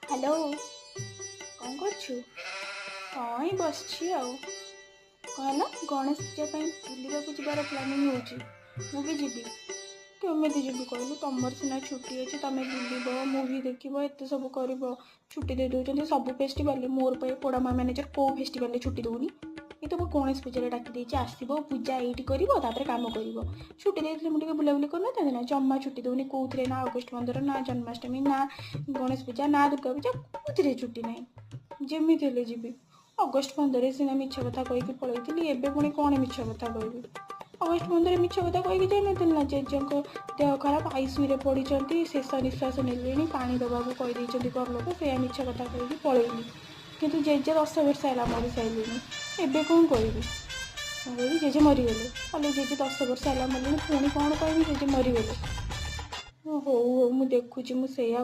Hello, କଣ କରୁଛୁ? ହଁ, ଏଇ ବସିଛି। ଆଉ କଣ ହେଲା? ଗଣେଶ ପୂଜା ପାଇଁ ବୁଲିବାକୁ ଯିବାର ପ୍ଲାନିଂ ହେଉଛି। ମୁଁ ବି ଯିବି। କେମିତି ଯିବି କହିଲୁ? ତମର ସିନା ଛୁଟି ଅଛି, ତମେ ବୁଲିବ, ମୁଭି ଦେଖିବ, ଏତେ ସବୁ କରିବ। ଛୁଟି ଦେଇ ଦେଉଛନ୍ତି ସବୁ ଫେଷ୍ଟିଭାଲରେ। ମୋର ପାଇଁ ପୋଡ଼ାମା ମ୍ୟାନେଜର କେଉଁ ଫେଷ୍ଟିଭାଲରେ ଛୁଟି ଦେଉନି। କିନ୍ତୁ ମୁଁ ଗଣେଶ ପୂଜାରେ ଡାକି ଦେଇଛି, ଆସିବ, ପୂଜା ଏଇଠି କରିବ, ତାପରେ କାମ କରିବ। ଛୁଟି ଦେଇଥିଲେ ମୁଁ ଟିକେ ବୁଲାବୁଲି କରିନଥାନ୍ତି ନା? ଜମା ଛୁଟି ଦେଉନି କେଉଁଥିରେ, ନା ଅଗଷ୍ଟ 15, ନା ଜନ୍ମାଷ୍ଟମୀ, ନା ଗଣେଶ ପୂଜା, ନା ଦୁର୍ଗା ପୂଜା, କେଉଁଥିରେ ଛୁଟି ନାହିଁ। ଯେମିତି ହେଲେ ଯିବି। ଅଗଷ୍ଟ 15ରେ ସିନା ମିଛ କଥା କହିକି ପଳେଇଥିଲି, ଏବେ ପୁଣି କ'ଣ ମିଛ କଥା କହିବି? ଅଗଷ୍ଟ 15ରେ ମିଛ କଥା କହିକି ଯାଇନଥିଲି ନା? ଜେଜେଙ୍କ ଦେହ ଖରାପ, ଆଇସିୟୁରେ ପଡ଼ିଛନ୍ତି, ଶେଷ ନିଶ୍ୱାସ ନେଲେଣି, ପାଣି ଦେବାକୁ କହିଦେଇଛନ୍ତି ଘର ଲୋକ, ସେଇଆ ମିଛ କଥା କହିକି ପଳେଇଲି। କିନ୍ତୁ ଜେଜେ 10 ବର୍ଷ ହେଲା ମରିସାରିଲେଣି। ଏବେ କ'ଣ କହିବି? ମୁଁ କହିବି ଜେଜେ ମରିଗଲେ? ଆଲୋ, ଜେଜେ 10 ବର୍ଷ ହେଲା ମରିଲେଣି, ପୁଣି କ'ଣ କହିବି ଜେଜେ ମରିଗଲେ? ହଉ ହଉ, ମୁଁ ଦେଖୁଛି, ମୁଁ ସେଇଆ